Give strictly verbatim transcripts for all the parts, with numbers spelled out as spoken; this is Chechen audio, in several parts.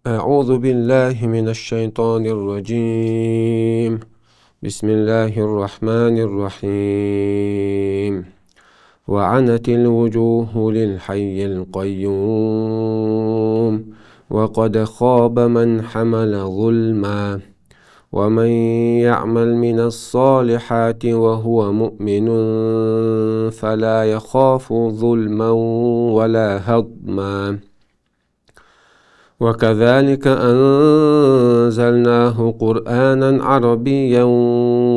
أعوذ بالله من الشيطان الرجيم. بسم الله الرحمن الرحيم. وعنت الوجوه للحي القيوم وقد خاب من حمل ظلما. ومن يعمل من الصالحات وهو مؤمن فلا يخاف ظلما ولا هضما. وكذلك أنزلناه قرآنا عربيا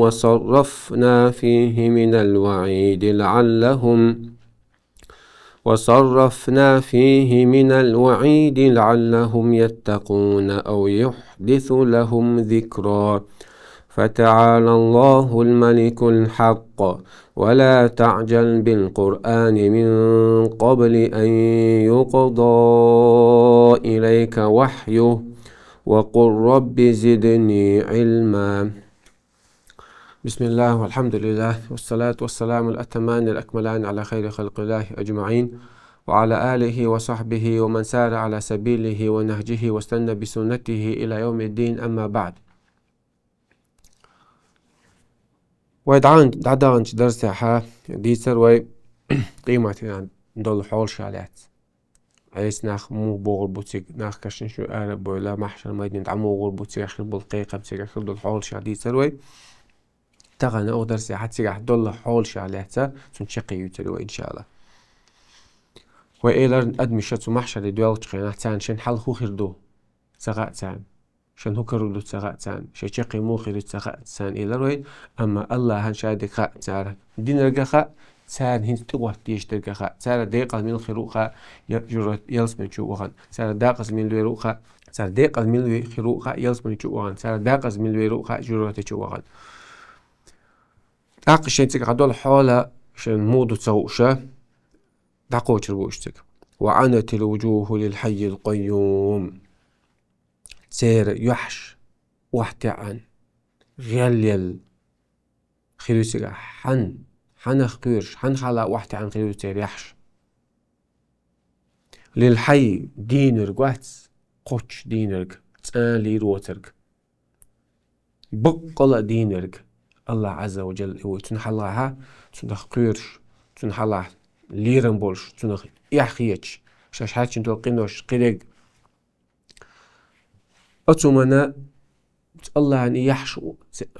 وصرفنا فيه من الوعيد لعلهم وصرفنا فيه من الوعيد لعلهم يتقون أو يحدث لهم ذكرا. فتعالى الله الملك الحق ولا تعجل بالقرآن من قبل أن يقضى إليك وحيه وقل رب زدني علما. بسم الله والحمد لله والصلاة والسلام الأتمان الأكملان على خير خلق الله أجمعين وعلى آله وصحبه ومن سار على سبيله ونهجه واستنى بسنته إلى يوم الدين، أما بعد. Вай дӀа-, дӀадаханчу дарсехьа дийцар вай къематдийнахь долу хьолаш лаьцна. Ӏеса нах муха богӀур бу цига, нах кашна шу ара а бевлла, махьшар майдане дӀа муха гӀур бу, цигахь хир болу кхайкхам, цигахь хир долу хьолаш дийцар вай. Тахана оха дарсехьа цигахь долу хьолаш лаьцна, цунна чаккхе юьйцур ю вай, иншаАллахӀ. Вай элира, адамаша цу махьшаре доьлхучу хенахь царна шен хьал хӀун хир ду ца хаьа царна. Шен хӀун карор ду ца хаьа царна, шен чаккхе муха хир ю ца хаьа царна, элира вай, амма АллахӀан ша дерг хаьа цара. Динарг а хаьа, царна хӀинца тӀехӀотта дезаш дерг а хаьа, цара декъал мила хир ву а хаьа, я-, жуьра ялсамани чу вахана, цара декъаза мила вер ву а хаьа, цара декъал мила ве-, хир ву а хаьа, ялсамани чу вахана, цара декъаза мила вер ву а хаьа, жуьра чу вахана. ТӀаккха шен цигахь долу хьола шен муха ду ца хууша, дӀакхочур бу уьш цига. وعنت الوجوه للحي القيوم. Церан юьхьаш охьатаьӀна, гӀелъелла хир ю цигахь. Хьан-, хьанах кхоьруш, хьан хьала охьатаьӀна хир ю церан юьхьаш? Лил хьай, дийна верг вац, кхоччуш дийна верг, цкъа а лийр воцург. Баккъала а дийна верг АллахӀ Ӏазза ва Джалла и ву. Цуьнан хьалхахьа, цунах кхоьруш, цуьнан хьалахь лерам болуш, цунах эхь хеташ, шаьш хьаьрчина долу къинош кхидерг. Оцу хӀуманна АллахӀан и юьхьаш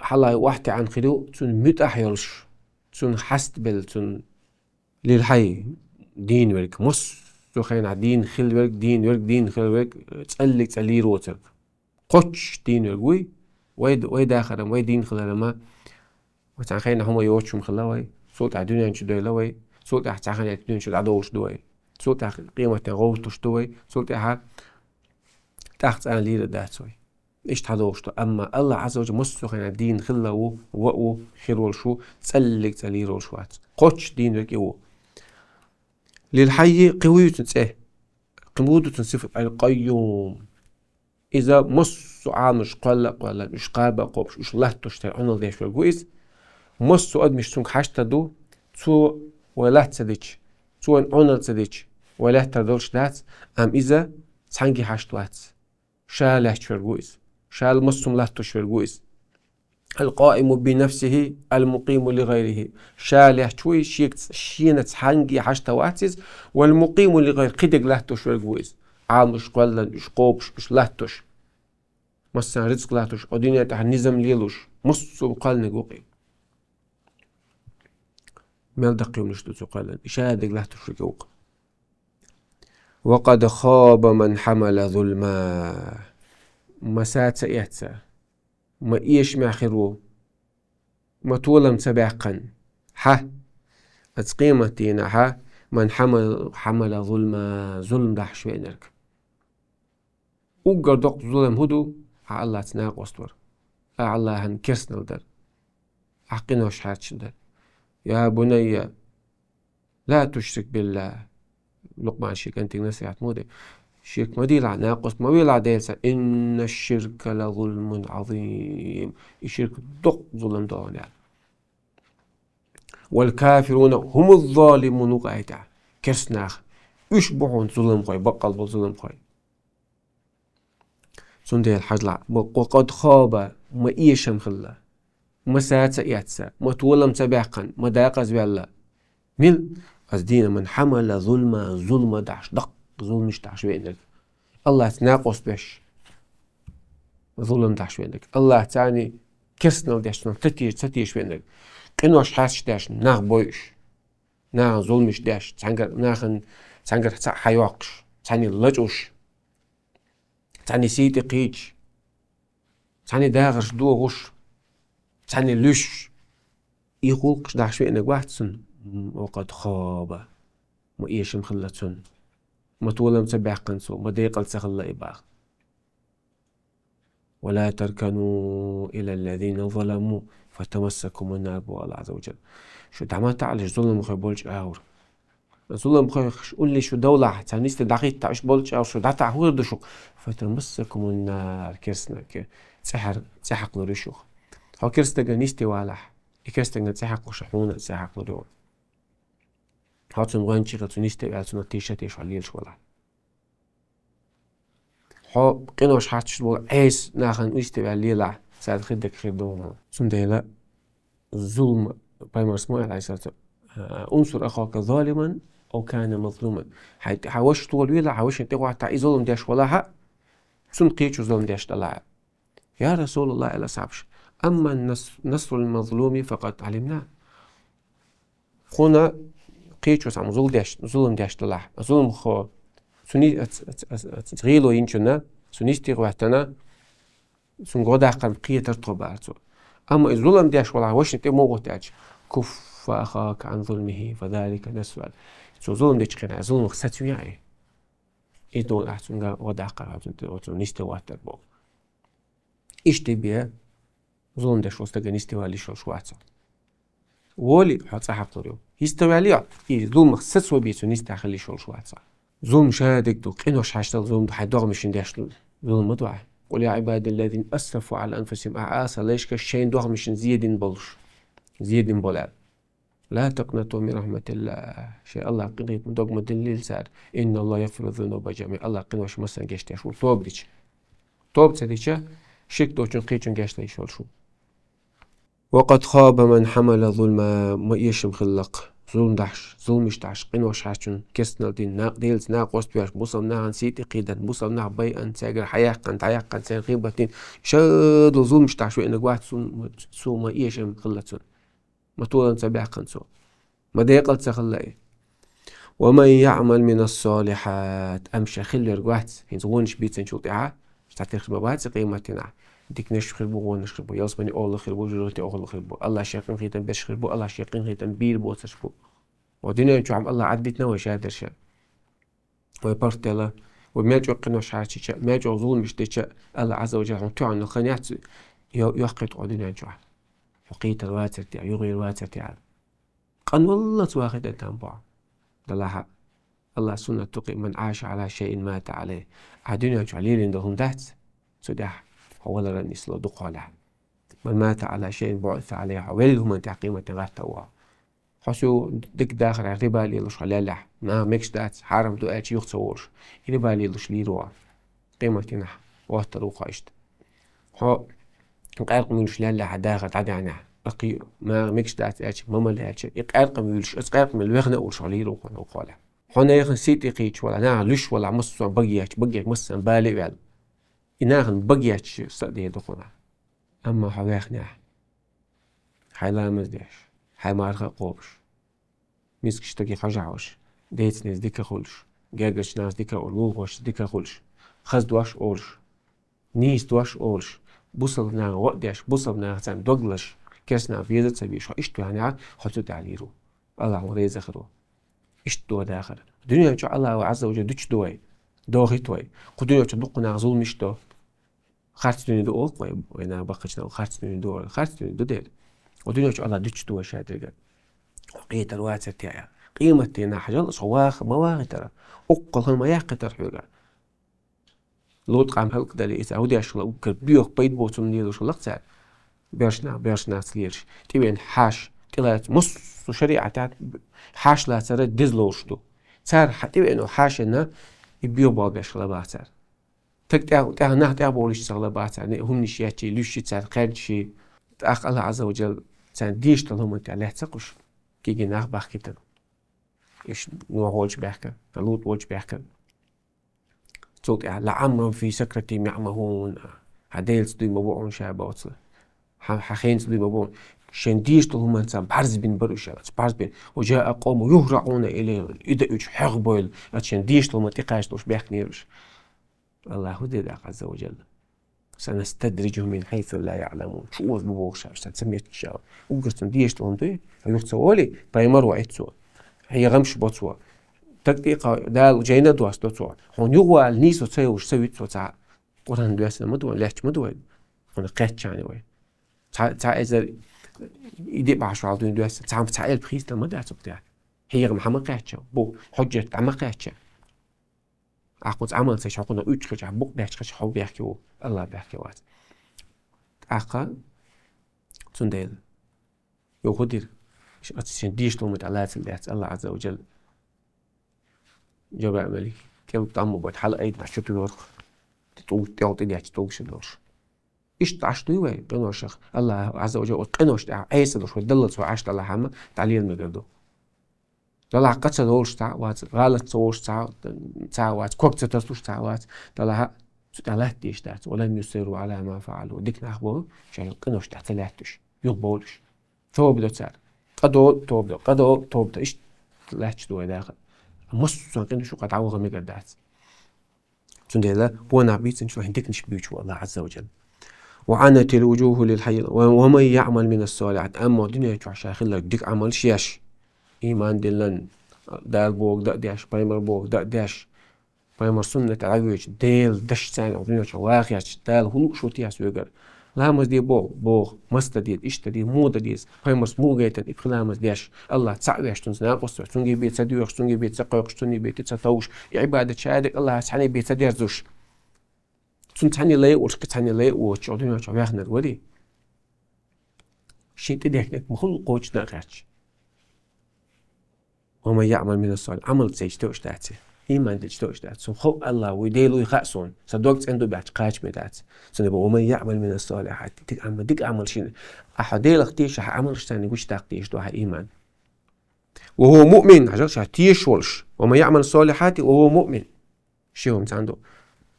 хьалха охьатаьӀна хир ю, цунна муьтӀахь йолуш, цунна хьастабелла, цунна лил хьай, дийна верг. Массо а хенахь дийна хилла верг, дийна верг, дийна хилла верг, цӀаллиг цӀа лийр воцург. Кхоччуш дийна верг вуй, вай, вай дахаран, вай дийна хиларан ма, вай цхьана хенахь хӀума йоцуш хӀума хилла вай, цул тӀаьхьа дуьнен чу дойла вай, цул тӀаьхьа цхьа хенахь дуьнен чу дӀадовлуш ду вай, цул тӀаьхьа къематден гӀовттуш ду вай, цул тӀаьхьа тӀаккха цкъа а лийр дац вай. Иштта хьадовлуш ду. Амма АллахӀ Ӏазза ва Джалла массо а хенахь дийна хилла ву, ван а ву, хир волуш ву, цӀаллиг цӀа лийр волуш вац. Кхоччуш дийна верг и ву. Лил хьайи, кхин вуй цуьнан цӀе? Кхин муха ду цуьнан сифат? Ал-Къайюм. Иза массо а Ӏамалш кхолла а кхоьллина, уьш кхаба а кхобуш, уьш латтош, церан Ӏуналла деш верг ву иза. Массо а адамаш цуьнга хьашт ду, цо вай латта ца дича, цо вайна Ӏуналла ца дича, вай лаьттар долуш дац, амма иза цхьаьнгге хьашт вац. Ша лаьтташ верг ву иза. Ша массо а хӀума латтош верг ву иза. Ал-къаиму би нафсихи, ал-мукъиму ли гӀайрихи. Ша лаьтташ ву иза, шега ц-, шена цхьаьнгге хьашт вац иза, вал-мукъиму ли гӀайрихи, кхидерг латтош верг ву иза. Ӏамалш кхоллина, уьш кхобуш, уьш латтош. Массарна рицкъ латтош, кху дуьнен тӀехь низам лелош, массо а кхоьллинарг ву-кх и. Мел даккхий хӀуманаш ду цо кхоьллина, и ша дерг латтош верг ву-кх. Ва къад хаба ман хьамала зулма. Ма са ца эцна, ма эшамехь хир ву, ма толам ца баьккхина хьа, оцу къематдийнахьа, ман хьамал-, хьамала зулма, зулам дахьаш веанарг. Уггар доккха зулам хӀун ду? Ахь АллахӀца накъост вар. Ахь АллахӀан керстанал дар. Ахь къинош хьаьрчина дар. Я бунайя, ла тушрик биллахӀ. Лукъман шен кӀантига насихьат ма де. Ширк ма делахь, накъост ма велахь Делаца. Инна ширка ла зулмун Ӏазим. И ширк доккха зулам ду хьуна аьлла. Вал кафируна хӀумуз залимун ву-кх аятехь. Керстанаш. Уьш бу хьуна зуламхой, баккъал болу зуламхой. Цундела хьажал, ва къад хаба, ма эшам хилла, ма саца эцца, ма толам ца баьккхина, ма дакъаза ваьлла. Мила? Аз дийна, ман хьамала зулма, зулма дахьаш, даккха зулмаш дахьаш веанарг. Аллахьца накъост беш, зулам дахьаш веанарг. Аллахьца царна керстанал деш, цунах ца теш, ца теш веанарг. Къинош хьарчаш деш, нах бойуш, нахана зулмаш деш, цхьангар-, нахана цхьангар цхьаъ хьайоаккхаш, цхьанне лачкъош, цхьанне сий тӀе кхийдаш, цхьанне дагӀарш дохуш, цхьанне луьйш, и гӀуллакхаш дахьаш веанарг вац цунна. М, ва къад хаба. Ма эшам хилла цунна. Ма толам ца баьккхина цо, ма декъал ца хилла и бах. Ва ла таркану ила ллазина заламу фатамассакумун нар, боху Аллахь Азза ва Джалла. Шу дӀа ма таӀалаш зуламхой болчу агӀор. Зуламхойх улле шу довлахь, царна йисте дӀахӀиттахь, уьш болчу агӀор шу дӀатаӀа хӀун хир ду шух? Фатамассакумун нар, керстанан цӀе хьакхалур ю шух. Хьо керстанан йисте валахь, и керстанан цӀе хьакхалуш хьуна а цӀе хьакхалур ю. Хьо цунна гӀоьнчий хила, цунна йисте ваьлла, цунах тийша теш хьо лелаш валахь. Хьо къинош хьарчаш волу Ӏеса нахана йисте ваьлла лелахь, царна хир дерг хир ду хьуна. Цундела зулма, пайхамарс ма аьлла, Ӏалайхиссалату, а, «Унсур ахака залиман ав кана мазлуман». Хьайн, хьан ваша тола велахь, хьан вашина тӀе гӀоттахь, и зулам деш валахь а, цунна кхечо зулам деш далахь. «Я Расулаллах», — аьлла асхьабаша, «амма нас-, насрул мазлуми факъад Ӏалимна». Тхуна кхечо цхьамма зул деш, зулам деш далахь, зуламхо, цуьнан, ац-, ац-, ац-, ац-, гӀело йинчунна, цунна йисте гӀоьттина, цунна гӀо даккхар кхетар тхо, бахара цо. Амма и зулам деш валахь, вашина тӀе муха гӀотту аьлча, «куффа ахака Ӏан зулмихи, фазалика насру». Цо зулам дечу хенахь, зуламах саца вехьа. И долахь цуьнга гӀо даккхар, цунна, цунна йисте гӀоттар боху. Иштта бен, зулам деш волу стагана йисте вала йиш йолуш вац хьо. Волий, хьо цӀа хьакхалур ю. Йисте ваьллий хьо, и зуламах саца ван бен, цунна йисте хила йиш йолуш вац хьо. Зулам ша дерг ду, къинош хьаштал зулам ду, хьайн догӀмашна деш зулам ма ду ахь. «Къул я Ӏибадаллазина асрафу Ӏала анфусихим», ахь аса лайшка шайн догӀмашна зе дина болуш, зе дина болу аьлла. «Ла такънату мин рахматиллах». Шайн Аллахь къинхетам дог ма диллийла цара. «Инналлаха ягъфиру зунуба жамиӀа». Аллахь къинош массарна гечдеш ву, тоба дича. Тоба ца дича, ширк доцучун кхечун гечдеш волуш ву. «Ва къад хаба ман хьамала зулма», ма эшам хилла-кх зулам дахьаш, зуламаш дахьаш, къинош хьарчун керстанал дина, накъ-, Делаца накъост веш, бусалба нахана сий тӀе кхийдина, бусалба нах байъина, цаьргара хьаяьккхина, дӀаяьккхина, церан гӀийбат дина, шадолу зуламаш дахьаш веанарг вац цунна, цо ма эшам хилла цунна. Ма толам ца баьккхина цо. Ма декъал ца хилла и. «Ва ман яъмал минас салихьат». Амма ша хилла верг вац, хӀинца вонаш бийцинчул тӀаьхьа, цхьатерхаш ма бац и къематдийнахь. Диканаш хир бу, вонаш хир бу, ялсамани охӀла хир бу, жожагӀати охӀла хир бу. Аллахь шен къинхетам берш хир бу, Аллахь шен къинхетам бийр боцурш бу. Ва дуьнен чохь Аллахь Ӏад битина вай шадерша. Вай паргӀат делла, вай мел чӀогӀа къинош хьарчича, мел чӀогӀа зуламаш дича, Аллахь Ӏазза ва Джалла хьуна тоьхна хан яц, йо-, йоккхуьйту хьо дуьнен чохь. Хьо кхетар вацар те, юххера вацар те аьлла. Къанваллалц вахийтина там бохьа. Далахьа, Аллахь суннат ду-кх: «Ман Ӏаша Ӏала шайин мата Ӏалайхи». Ахь дуьнен чохь лелийна долу хӀума дац, цу тӀехь хьо валаран нисло дукха хьолехь. «Ман мата Ӏала шайин буъиса Ӏалайхи», хьо веллачу хӀуманна тӀехь къематдийнахь гӀатта ву хьо. Хьо со дика дахарехь, риба лелош хьо леллехь, наха мегаш дац, хьарам ду аьлча, юха ца волуш, и риба лелош лийр ву хьо. Къематдийнахь гӀоттар ву хьо иштта. Хьо къаьркъа муьйлуш леллехь, дахар дӀадаьхьнехь, акхий, наха мегаш дац аьлча, ма мала аьлча, и къаьркъа муьйлуш, аса къаьркъа муьйлу вехна а волуш хьо лийр ву хьо, хьо леллехь. Хьо нехан сий тӀе кхийдаш валахь, наха луьйш валахь, массо а баге яьлча, багех массо а бале а ваьлла. И нахана баге яьлча са а дер ду хьуна. Амма хьо вехнехь, хьайн ламаз деш, хьайн марха а кхобуш, мискачу стаге хьожа хьожуш, децнеца дика хуьлуш, гергарчу нахаца дика а хуьлуш, лулахошца дика хуьлуш, хаза дош а олуш, нийса дош а олуш, бусалба наха гӀо а деш, бусалба наха царна дог лазаш, керстанах беза а ца безаш, хьо иштта вехнехь, хьо цу тӀехь лийр ву. Аллахь хьуна реза хир ву. Иштта ду вай дахар. Дуьнен чохь Аллахь Ӏазза ва Джалла дуьтуш ду вай. Дохийт вай. Кху дуьнен чохь дуккха наха зуламаш а до. Харц дуьне ду олу-кх вай, вай наха баккхачу наха, харц дуьне ду олу. Харц дуьне ду дера. Хьо дуьнен чу Аллахь дуьтуш ду вай шадерг. Хьо кхетар вацар те аьлла. Къематдийнахь хьажал, аса хьо ваха ма вахийтара. Уккхал хан ма яьккхийтара хьоьга. ЛутӀ къам хӀаллакдале, иза хӀун деш хилла, уггар боьха пайда боцург лелош хилла-кх цара. Боьрша нах, боьрша нахаца лелаш. ТӀевеана хьаша, тӀелаца, массо а шариӀатехь хьаша лацар деза лоруш ду. Цара хьан тӀевеана хьашана и боьха болх беш хилла баха цара. Так тӀехь, тӀехь нах тӀехь болуш ца хила бац царна, хӀуманаш еччи, луьйш цара кхаьччи, тӀаккха Аллах Азза ва Жалла царна дешаш долу хӀуманна тӀехь лаьцна кхуш, кегий нах бахкийтина. Иштта Нухь волчу баьхкина, Лут волчу баьхкина. Цул тӀаьхьа: «لعمري في سكرتهم يعمهون». Хьан Делаца дуй ма бу хьуна ша боцург. Хьан, хьан хенца дуй ма бу хьуна. Шен дешаш долу хӀуманца бӀарз бина бара уьш аьлла. БӀарз бина. «وجاء قومه يهرعون إليه». И дан уьш хьоьху бойла. Аса шен дешаш долу хӀуманна тӀекхачалуш баьхкинера уьш. Аллаху де дакъа Азза ва Жалла. «سنستدرجهم من حيث لا يعلمون». Чу оза бу бохуш ша, сан ца метташ ша. Уггар цунна дешаш долу хӀума дуй, юха ца олий, пайхамар ваийта цо. Хьехамаш бо цо. Так тӀекха Дала жайна доссадо цо. Хьуна юхавала нийсо ца йолуш ца вуьту цо цхьа. Къуръан доьссина ма ду вай, лаьтташ ма ду вай. Хьуна кхаьччани вай. Цхьа, цхьа эзар и де бахьаш вала дуьйна доьссина, цхьа, цхьа элп хийста ма дац цо тӀехь. Хьехам хьан ма кхаьчча, бу хьуьжжат дӀа ма кхаьчча. Ахь кхунца Ӏамал ца еш, хьо кхунах уьттуш хилча, хьан букъ баьчча хилча, хьо бехке ву, Аллах бехке вац. ТӀаккха цундела юха дира. Аса шен дешаш долу хӀуманна тӀехь лацар лаьцна Аллах Азза ва Жалла. Жабраил малик кӀел тӀам ма бойта, хьала айдина чу туьйхира. ТӀулг, тӀел тӀедетташ тӀулгаш долуш. Иштта Ӏаш дуй вай къиношах? Аллах Азза ва Жалла оцу къиношна тӀехь Ӏеса долуш вай даллалц вай Ӏаш далахь хьама, дӀалела мегар ду. Далахь къа ца долуш цхьа а вац, гӀалат ца волуш цхьа, цхьа а вац, ког ца тасалуш цхьа а вац, далахь цу тӀехь латта дезаш дац. «ولم يصروا على ما فعلوا». Дика нах бу, шайн къиношна тӀехь ца лаьтташ, юха бовлуш. Тоба до цара. Къа до, тоба до, къа до, тоба до. Иштта лаьтташ ду вай даха. Массо а къиношна юкъа дӀаваха мегар дац. Цундела вон нах бийцинчул хӀинца диканаш буьйцу Аллах Азза ва Жалла. «وعنت الوجوه للحي», «و-، ومن يعمل من الصالحات». Амма дуьнен чохь ша хилларг дика Ӏамалш еш, ийман диллина, Дала бохург дан а деш, пайхамар бохург дан а деш, пайхамар суннат дӀавоьдуш, Делан дашца цхьаьна дуьнен чохь вахийташ, Дала хӀун лууш ву те соьгара? Ламаз де боху, боху, маца дан деза, иштта дан деза, муха дан деза, пайхамарс муха гайтина, и пхи ламаз деш, Аллах цхьаъ веш цунца накъост веш, цуьнга бен ца доьхуш, цуьнга бен ца кхойкхуш, цуьнга бен тӀе ца товш, и Ӏибадат шадерг Аллахьца цхьаьна бен ца дерзуш. Цунна цхьаьна лай олуш, кхин цхьаьна лай оцуш, дуьнен чохь ваьхнарг валий? Шен тӀедехнарг ма хуьлу кхочушдан а гӀерташ. «ومن يعمل من الصالحات». Ӏамал ца еш тоьаш дац. Ийман диллича тоьаш дац. Суна хов Аллах вуй, Дела вуй хаьа суна. Сан дог цӀена ду баьхча кхачаме дац. Цундела боху: «ومن يعمل من الصالحات». Дика Ӏамал, дика Ӏамал шина. Ахьа Делах теша, хьан Ӏамалш царна гучудаккха дезаш ду хьан ийман. «وهو مؤمن», хьажал ша тешаш волуш. «ومن يعمل الصالحات وهو مؤمن». Ши хӀума цхьаьна ду.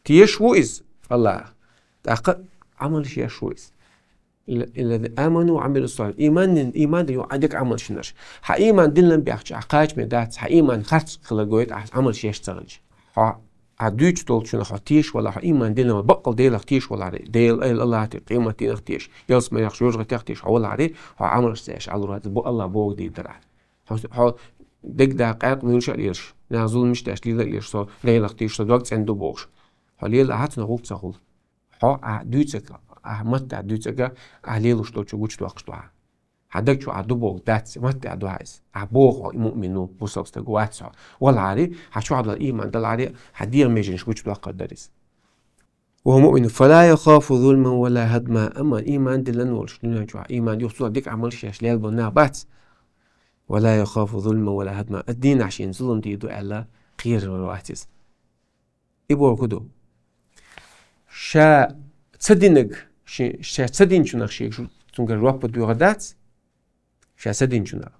Тешаш ву иза Аллах. ТӀаккха Ӏамалш еш ву иза. «الذين آمنوا وعملوا الصالحات». Ийман дин, ийман дин ю а дика Ӏамалш йинарш. Хьан ийман диллина баьхча, ахь кхачаме дац, хьан ийман харц хила гойту ахь Ӏамалш еш ца хилча. Хьо, ахь дуьйцуш долчунах хьо тешаш валахь, хьо ийман диллина валахь, баккъал Делах тешаш валахь, Дела айла Аллах те, къематдийнах тешаш, ялсаманех, жоьжахатех тешаш хьо валахь, хьо Ӏамалш ца еш, Аллах бу Аллах бохург дийр дара ахь. Хьо, хьо дегда къаьркъа лелаш а лелаш, наха зуламаш деш лела а лелаш, со Делах тешаш, со дог цӀена ду бохуш. Хьо лела ахьа цунах гӀуллакх ца хуьлу. Хьо ахь дуьйцург, ахь матта дуьйцург, ахь лелош долчу гучудоккхуш ду хьан. Хьан даг чу ахь ду бохург дац, матта ду хьан иза. Ахь боху хьо муъмин ву, бусалба стаг вац хьо. Валахьари, хьан чохь долу ийман далахьари, хьан дегӀан меженаш гучудоккхур дара иза. «وهو مؤمن فلا يخاف ظلما ولا هضما». Амма ийман диллина волуш, дуьнен чохь ийман юхцо дика Ӏамалш еш лелабан нах бац. «ولا يخاف ظلما ولا هضما». Аса дийнахь шена зулам дийр ду аьлла, кхерар вац иза. И бохург ду. Ша ца динарг, ши-, ша ца динчунах шега шу-, цуьнгара жоп доьхур дац. Ша ца динчунах.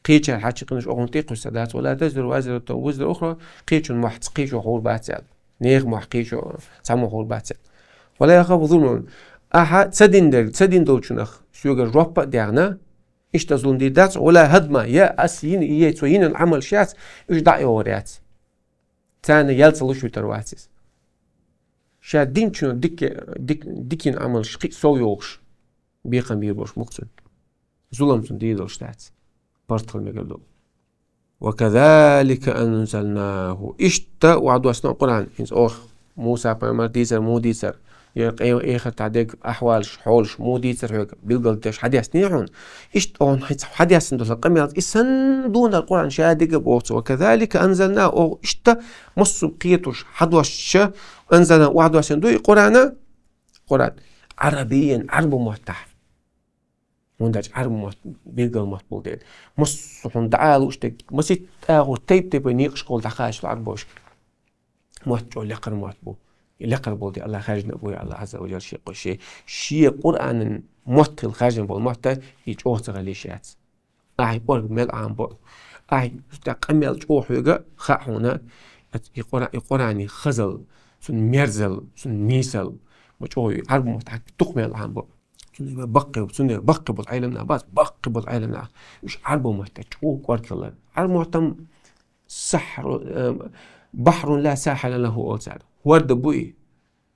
Кхечара хьан чу къинаш оха тӀекхуьссур дац, «ولا تزر وازرة وزر أخرى», кхечун мохь кхечо хьур бац аьлла. Нехан мохь кхечо цхьаммо хьур бац аьлла. «ولا يخاف ظلما». Ахьа ца динарг, ца дина долчунах соьгара жоп а даьхна, иштта зулам дийр дац, «ولا هضما», я ас йина, я цо йинан Ӏамалш яц, уьш дӀа а йогӀур яц. Царна ял ца луш витар вац иза. Ша динчунах дика, дик-, дикина Ӏамалш кхин а сов йохуш, бекхам бийр болуш мукъ цунна. Зулам цунна дийр долуш дац. Барт хила мегар ду. «وكذلك أنزلناه». Иштта охьадоссана Къуръан. ХӀинца оха Муса пайхамар дийцар, муха дийцар. Я къе-, эхартахь дерг ахьвалаш, хьолаш муха дийцар хьоьга, билгалдеш хьадеснехьа хьуна. Иштта оха хӀинца хьадессина долу къамелца, и санна дунар Къуръан ша дерг боху цо. «وكذلك أنزلناه». Оха иштта массо а кхетуш, хьадоссуш, анзална охьадоссина ду и Къуръана. Къуръан. «عربيا», Ӏарба маттахь. ХӀунда аьлча Ӏарба мотт билггал мотт бу дела. Массо а хӀума дӀа а лууш дерг, масийтта агӀор тайп-тайпана некъашкахула дӀакхачалу Ӏарбоша. Мотт чӀогӀа лекхара мотт бу. И лекхар болу де Аллах хаьржина а бой Аллах Азза ва Жалла шен къо-, шен, шен Къуръанан мотт хила хаьржина болу мотт, и чӀогӀа ца хила йиш яц. Ахьа и кӀорга мел Ӏамабо. Ахьа и къамел чӀогӀа хьоьга хаьа хьуна, и Къура-, и Къуръанан хазал, цуьнан мерзал, цуьнан нийсал, ма чӀогӀа ю, Ӏарбо мотт хьан дукха мел Ӏамабо. Цундела баккхий, цундела баккхий болу Ӏеламнах бац, баккхий болу Ӏеламнах. Уьш Ӏарбо маттахь чӀогӀа кӀорга хилла. Ӏарбо маттахь сахьру-, э, бахьрун ла сахьила лаху олу цара. ХӀорда бу и,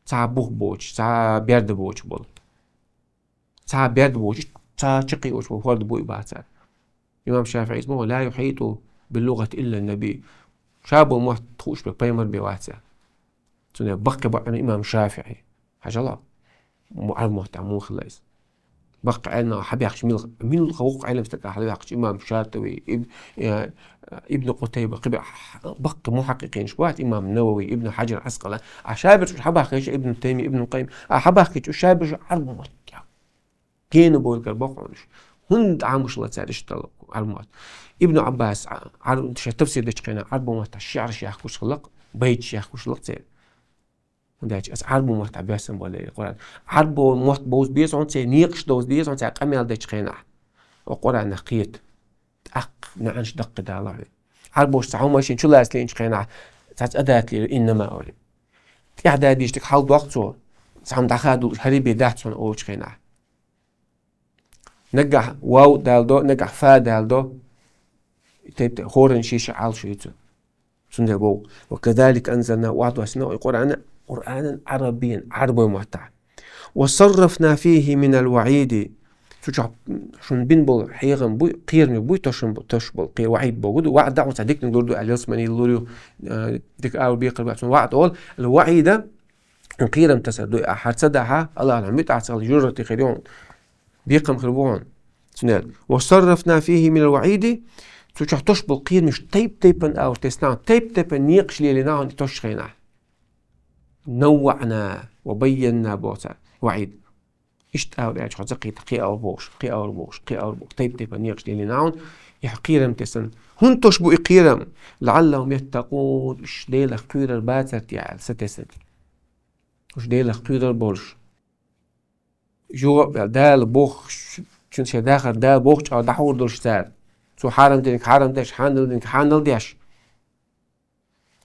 цхьа бух боцуш, цхьа берда боцуш болу. Цхьа берда боцуш, цхьа чаккхе боцуш болу хӀорда бу и бах цара. Имам ШафиӀис боху: «Ла юхьиту бил лугъати илла наби». Ша бо мотт хууш бен пайхамар бен вац цара. Цундела баккхий бу Ӏилма имам ШафиӀи. Хьажал, му-, Ӏарбо маттахь муха хилла иза. Баккхий Ӏилма хьабаьхкича мила, мила воккха Ӏилма стаг хьабаьхкича имам ШатӀави, иб-, э, Ибн Къутайба, кхибе баккхий мухьаккъикъинаш бац, имам Навави, Ибн Хьаджар Ӏаскъалани. А шаберш уьш хьабаьхкича Ибн Тайми, Ибн Къайим, а хьабаьхкича уьш шаберш Ӏарбо маттахь гена бойлгар боккхуьнаш. ХӀунда Ӏамош ла цара иштта Ӏарбо мотт? Ибн Ӏаббас, а, Ӏар-, шен тафсир дечу хенахь Ӏарбо маттахь шиӀраш яхкуш хилла-кх, байташ яхкуш хилла-кх церан. ХӀунда аьлча аса Ӏарбо маттахь боьссан болу и Къуръан. Ӏарбо мотт бовза беза хьуна церан, некъаш довза деза хьуна церан къамел дечу хенахь. О Къуръанах кхета. ТӀаккха маьӀнаш даккхий дала хьуна. Ӏарбоша цхьа хӀума шен чулацлийначу хенахь, цхьацца адат лелийра, иннама олий. ТӀаьхьа дадийча дика хьал доккху цо, цхьамма дӀахадуш хӀара бен дац хьуна олучу хенахь. Нагахь вав далдо, нагахь фа далдо, тайп-тайпа хӀоранна шен-шен Ӏалашо ю цуьнан. Цундела боху: «Ва казалика анзална», охьадоссийна и Къуръан, Къуръанан Ӏарабиян, Ӏарбой маттахь. «Ва саррафна фихи минал ваӀиди». Цу чохь шуна бина болу хьехам буй, кхерам буй, тошам бу-, тосуш болу кхе-, ваӀид боху ду, ваӀд а хьуна цхьа диканиг лур ду аьлла, ялсамани лур ю, э, дика агӀор бекхар бац, цунна ваӀд олу, аьлла, ваӀида, хьуна кхерам тасар ду, ахь хӀара ца дахь, Аллахьна муьтӀахь ца хила, жожагӀате хир ю хьуна. Бекхам хир бу хьуна. Цундела: «Ва саррафна фихи минал ваӀиди», цу чохь тосуш болу кхерамаш тайп-тайпана агӀор тесна, тайп-тайпана некъаш лелийна хьуна и тосучу хенахь. «НавваӀна ва байянна», боху цара, ваӀид. Иштта агӀор аьлча, хьо ца кхета, кхин агӀор бохуш, кхин агӀор бохуш, кхин агӀор бохуш, тайп-тайпана некъаш лелийна хьуна, и хьо кхерам тесна. ХӀунда тосуш бу и кхерам? «ЛаӀаллахум яттакъун», уьш Делах кхоьрур бацара те аьлла, ца тесна. Уьш Делах кхоьрур болуш. Жоп аьлла, Дала бохуш, цуьнан шайн дахар Дала бохучу агӀор дӀахьур долуш цара. Цо хьарам динарг хьарам деш, хьанал динарг хьанал деш.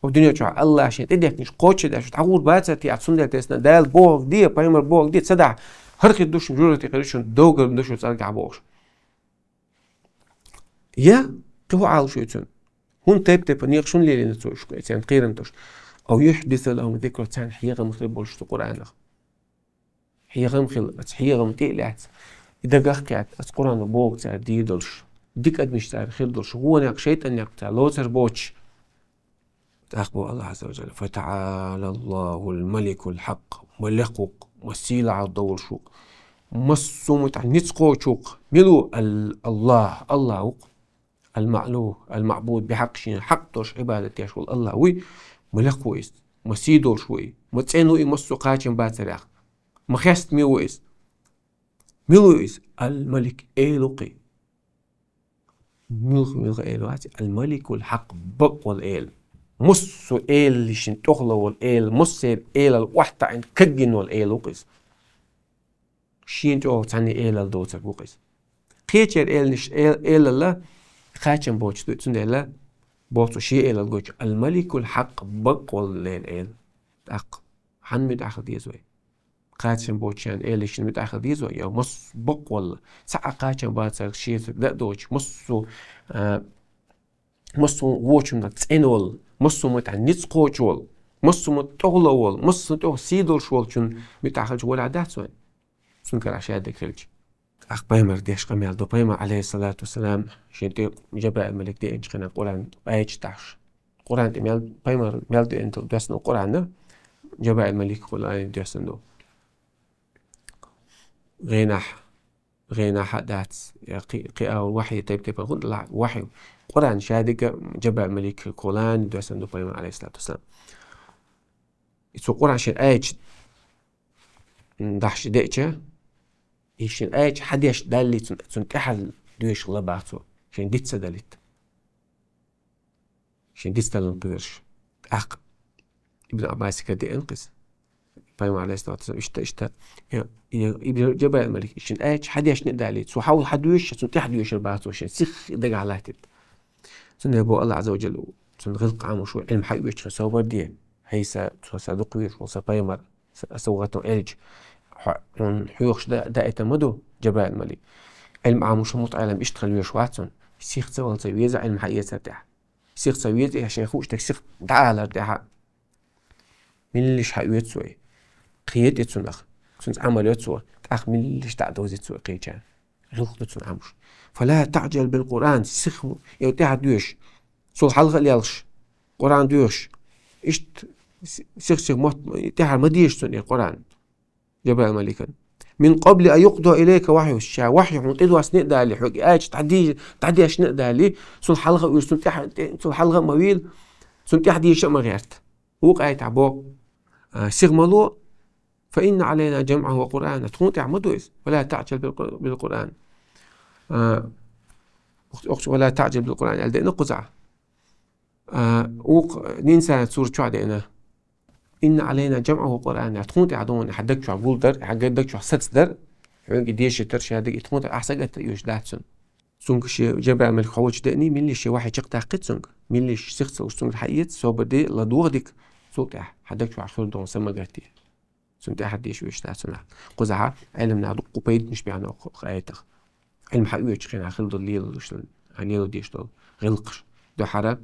О дуьне чохь Аллахьа шен тӀедехкинчу кхочушдеш дӀахьур бацара те, цундела тесна Дала бохург де, пайхамар бохург де, ца дахь, хӀара хир ду шуна, жожагӀате хир ду шуна, довгар ду шуна цӀаргахь бохуш. Я, кхин хӀун Ӏалашо ю цуьнан? ХӀунда тайп-тайпана некъаш хӀунда лелийна цо уьш, церан кхерам тосуш? «Ав юхьдиса лахум зикра», царна хьехам хир болуш цу Къуръанах. Хьехам хила, аса хьехам тӀе а лаьцна, и дагах а кхетта, аса Къуръано бохург цара дийр долуш, дика адамаш цара хир долуш, вонех, шайтӀанех цара лоцур боцуш. ТӀаккха боху Аллахьа Азза ва Жалла: «ФатаӀала Аллахул маликул хьакъ», ма лекха ву-кх, ма сийлахь долуш ву-кх, массо а муьтӀахь ницкъ кхочуш ву-кх, мила ву? Ал-, Аллахь, Аллахь ву-кх. Ал-Маълу, Ал-Маъбуд, бихьакъ шена хьакъ долуш Ӏибадат деш волу Аллахь вуй, ма лекха ву иза, ма сий долуш ву и, ма цӀена ву и массо а кхачам бацарехь, ма хестаме ву иза. Мила ву иза? Ал-Малик, Эла ву-кх и. Муьлха, муьлха Эла вац и? Ал-Маликул хьакъ, бакъ волу Эла. Массо а элашна тӀехула волу Эла, массеран элал охьатаӀийна, кагйина волу Эла ву-кх иза. Шена чӀогӀа цхьаьна элал доцург ву-кх иза. Кхечеран эланаш, эл-, элалла кхачам боцуш ду, цундела боху цо шен элал гойтуш: «Ал-Маликул хьакъ», бакъ волу Эла. ТӀаккха хьанна муьтӀахь хила деза вай? Кхачам боцучарна, элашна муьтӀахь хила деза вай? Я массо а бакъ волу, цхьа а кхачам бацарг шеца дан а доцуш, массо а, а, массо а вочунах цӀена волу, массо а муьтӀахь ницкъ кхочуш волу, массо а муьтӀахь тӀехула волу, массо а тӀехула сий долуш волчун муьтӀахь хилча, валахь дац вайн? Цуьнан карахь шадерг хилча. ТӀаккха пайхамар деш къамел ду. Пайхамар, Ӏалайхиссалату вассалам, шен тӀе Жабраил малик деанчу хенахь Къуръан аяташ дахьаш. Къуръан тӀе мел, пайхамар мел деана, доьссина Къуръан, Жабраил малик Къуръан доьссина ду. ГӀенахь, гӀенахь а дац, я кхи-, кхин а вахьи, тайп-тайпана хӀунда лахь вахьи. Къуръан шадерг Жабраил малик Къуръан доьссина ду пайхамар, Ӏалайхиссалату вассалам. И цо Къуръан шен аяташ дахьаш деача, и шен аяташ хьадеш даллий цунна, цунна тӀаьхьа доьшуш ла баха цо, шен диц ца далийта. Шен диц даллалц кхоьруш. ТӀаккха Ибн Ӏаббасига деана кхиза. Пайхамар, алейхиссалату вассалам, иштта, иштта, я, я, и Джабраил малик, ишин аьлча, хьадешна а дале, цо хьал хьадоьшуш, цунна тӀехьа доьшур бац вай шен, сиха дагахь латтийта. Цундела бо Аллах Азза ва Джалла, цунна гӀиллакх Ӏамош ву, Ӏилма хьаоьцуча хана собар де. Хьайса, цо са дукха везаш вола са пайхамар, са, са ватан элча, хьо-, хьона хьоьхуш да, даита ма ду, Джабраил малик. Ӏилма Ӏамош мутаӀалим иштта хила везаш вац цунна. Сиха ца вала ца веза Ӏилма хьаэцар тӀехьа. Сиха ца веза, я шайх хӀуъаш тӀехьа сиха дӀаалар тӀехьа. Милла иштта хьаоьцу вай. Кхета цунах. Цунца Ӏамал йо цо. ТӀаккха милла иштта дӀадовзийт цо кхеча. ГӀиллакх ду цунна Ӏамош. «فلا تعجل بالقرآن», сиха, я тӀехьа доьшуш. Цул хьалха а лелхаш. Къуръан доьшуш. Иштта си-, сиха-сиха мотт, тӀехьа ма деша цунна, я Къуръан. Джабраил маликан. «من قبل أن يقضى إليك وحيه», ша вахьи хьона тӀедоссане а дале, хьога аьлча дӀаде-, дӀадешна а дале, цул хьалха уж, цунна тӀехьа, тӀе-, цул хьалха а ма вийла, цунна тӀехьа деша а ма гӀерта. Вукх аят тӀа бо, а, сиха ма ло, «فإن علينا جمعه وقرآنه», тхона тӀехьа ма ду иза, «ولا تعجل بالق-، بالقرآن». А, укх-, укх-, «ولا تعجل بالقرآن», аьлла деана кхузахь. А, укх Инсан сурат чу деана. «إن علينا جمعه وقرآنه», тхона тӀехьа ду хьона хьа даг чу гулдар, хьа га-, даг чу сацадар, хьога дешийтар, шадерг, и тхона тӀехьа ахьа сагатта йиш дац цунна. Цунга ше Джабраил малик хьо волча деана, милла иштта ше вахьи чакхдаккхийт цунга, милла иштта сиха ца луш цунга хьаэца, собар де, ладувгӀа дика, цул тӀехьа хьа даг чу хир ду хьона са ма гатде. Цунна тӀехьа деша везаш дац цунах. Кхузахь Ӏилманах дуккха пайданаш баьнна укх аятах. Ӏилма хьаоьцуча хана хила дола лелалуш, хьа леладеш дола гӀиллакхаш. Дуьххьара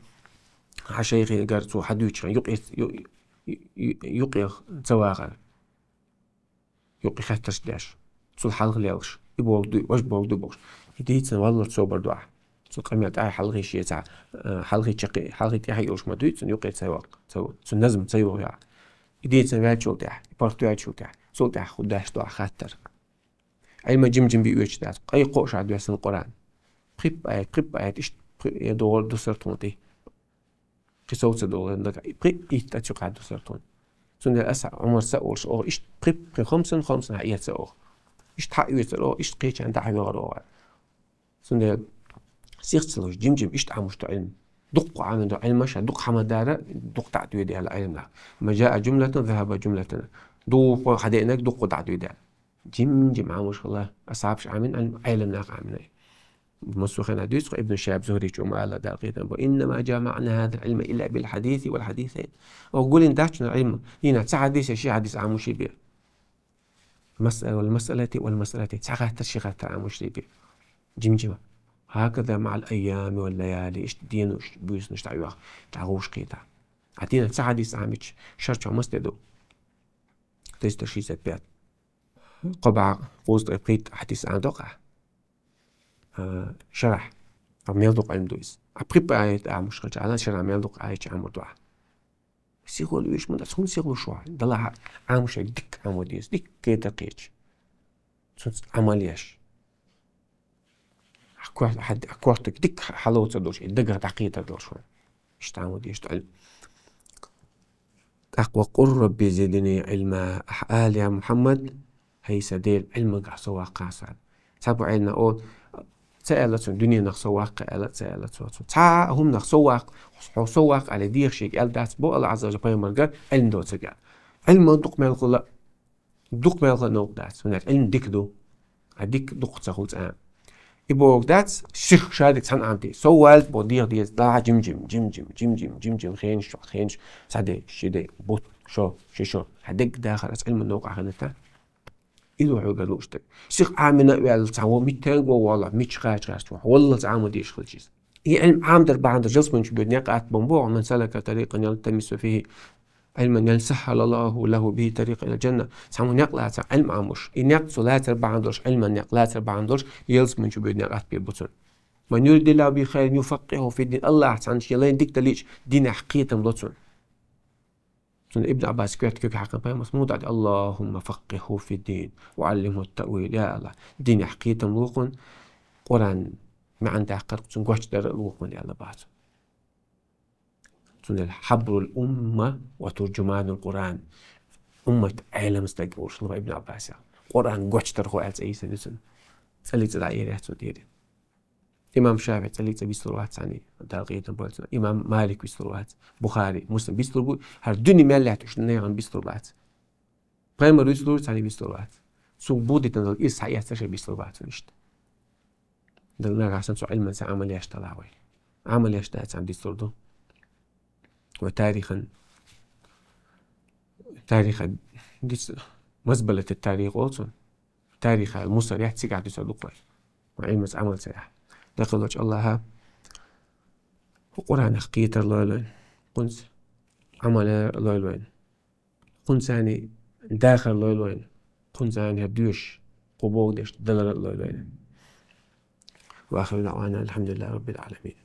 хьа шайхагара цо хьадоьшуча хана юкъе, ю-, ю-, ю-, юкъе ца вагӀар. Юкъе хаттарш деш. Цул хьалха лелхаш. И болх дуй, важа болх дуй бохуш. И дийцина валлалц собар ду ахь. Цу къамел тӀехьа хьалхе шеца, э, хьалхе чаккхе, хьалхе тӀехьа йолуш ма дуй, цунна юкъе ца йогӀу, ца, цу назма ца йогӀу яхь. И дийцина ваьллачул тӀехьа, и паргӀат ваьллачул тӀехьа, цул тӀехьа хӀу деш ду ахь хаттар. Ӏилма жим-жим бе оьцуш дац, къай кхоъ ша доьссина Къуръан. Пхи-пхи аят, пхи-пхи аят, иштта пхи-, э, догӀур дусар тхона тӀе. Кхин сов ца догӀу, дага, пхи-итт аят чу кхаьддусар тхона. Цундела аса Ӏумарса а олуш, оха иштта пхи-пхи хомсан, хомсан хьаэца оха. Иштта хьаоьцура оха, иштта кхечарна дӀахьоьгӀура оха. Цундела сиха ца луш, жим-жим иштта Ӏамош ду Ӏилма. Дуккха Ӏамин ду Ӏилма ша, дуккха хӀама дара, дуккха дӀа а доьду аьлла Ӏилманах. «من جاء جملة ذهب جملة». Дуккха хьадеънарг дуккха дӀа а доьду аьлла. Жим-жим Ӏамош хилла, асхьабаш Ӏамин, Ӏилма-, Ӏилманах Ӏамин. Массо а хенахь дуьйцу-кх Ибн Шихаб Зухрича ма аьлла Дала къинтӀера бо: «إنما جاء معنى هذا العلم إلا بالحديث والحديثين». Оха гулдина дац шуна Ӏилма, дийнахь цхьа хьадис я ши хьадис Ӏамош бе. «مسألة والمسألة والمسألتين». Цхьа хаттар ши хаттар Ӏамош бе. Жим-жима. «هكذا مع الأيام والليالي». Иштта денош, буьйсанаш дӀайоьху, дӀагӀовш кхетахь. Ӏа дийнахь цхьа хьадис Ӏамича, шарчохь маса де ду? Триста шестьдесят пять. Кхо бӀе кхузткъе пхийтта хьадис Ӏамадо-кх ахь. А, шарахь. А мел дукха Ӏилма ду иза. А пхи-пхи аят Ӏамош хилча, Ӏа шарахь мел дукха аят Ӏамор ду ахь. Сиха луш ма дац, хӀунда сиха луш ву ахь? Далахь Ӏамош дика Ӏамо деза, дика кхетар кхеташ. Цунца Ӏамал еш. Хьа кор-, хьа, хьа кортиг дика хьалоцур долуш, и дагах дӀакхетар долуш ву. Иштта Ӏамод иштта Ӏилма. ТӀаккха: «وقل رب زدني علما», ахьа ала, я Мухьаммад, хӀай сан Дела, Ӏилманах сов ваккха сан. Цхьаболчу Ӏеламнаха олу, ца аьлла цунна, дуьненах сов ваккха аьлла, ца аьлла цо, цо. Цхьа а хӀуманах сов ваккха, хьо сов ваккха аьлла, дехаш ерг аьлла дац бо Аллах Ӏазза ва Жалла пайхамарга, Ӏилма доцург аьлла. Ӏилма дукха мел хуьлу. Дукха мел хуьлу новкъа дац. ХӀунда аьлча Ӏилма дика ду. А дика дукха ца хуьлу цкъа. И бохург дац, сиха шадерг цхьаьна Ӏамаде. Сов валлалц бо деха деза, дӀа жим-жим, жим-жим, жим-жим, жим-жим, хенаш чохь, хенаш, цхьа де, ши де, бутт, шо, ши шо. Хьан дерг дахар аса Ӏилман новкъахь хилийта. Иза ву хьоьгара лууш дерг. Сиха Ӏамийна а ваьлла, цхьа вон миттанга вон валлахь, мичча кхача гӀерташ ву, валлалц Ӏамадеш хилча иза. И Ӏилма Ӏамадар бахьана долуш ялсамани чу боьду некъ атта бан боху: «من سلك طريقا يلتمس فيه علما سهل الله له به طريقا إلى الجنة». Цхьаммо некъ лаца Ӏилма Ӏамош. И некъ цо лацар бахьана долуш, Ӏилман некъ лацар бахьана долуш, ялсамани чу боьду некъ атта бер бу цунна. «من يرد الله به خيرا يفقهه في الدين». Аллахьа цхьанна шен лайна дика далийча, динехь кхетам ло цунна. Цунна Ибн Ӏаббас коьрта куьг хьаькхна пайхамарс муха дӀа: «اللهم فقهه في الدين وعلمه التأويل». Я Аллахь, динехь кхетам ло кхунна, Къуръан маьӀна даккхар цунна гочдар а ло кхунна, аьлла бац. Цундела «حبر الأمة وترجمان القرآن». Уммат Ӏелам стаг олуш хилла Ибн Ӏаббаса. Къуръан гочдархо аьлла цӀе йисина ю цунна. ЦӀалица дӀаэра яц цо дийриг. Имам ШафиӀи цӀалица бицлур вац цхьанне, Дала къинтӀера бойла цунах. Имам Малик бицлур вац. Бухари, Муслим бицлур бу, хӀара дуьне мел лаьтташ нехан бицлур бац. Пайхамар вицлур царна бицлур вац. Цо боху дитина дала иза схьаэцна шайн бицлур бац вайна иштта. Дала нагахь санна цу Ӏилманца Ӏамал еш далахь вай. Ӏамал еш дац царна дицлур ду. Вай тарихан, тариха диц, мазбалата тарих олу цунна. Тариха мусар яц цигахь дуьсур ду-кх вай. Вай Ӏилманца Ӏамал ца яхь. Дакъалоцу Аллаха Къуръанах кхетар лойла вайна. Кхунца Ӏамал яр лойла вайна. Кхунца дахар лойла вайна. Кхунца хӀара доьшуш, кху бохург деш далар лойла вайна. وآخر دعوانا أن الحمد لله رب العالمين.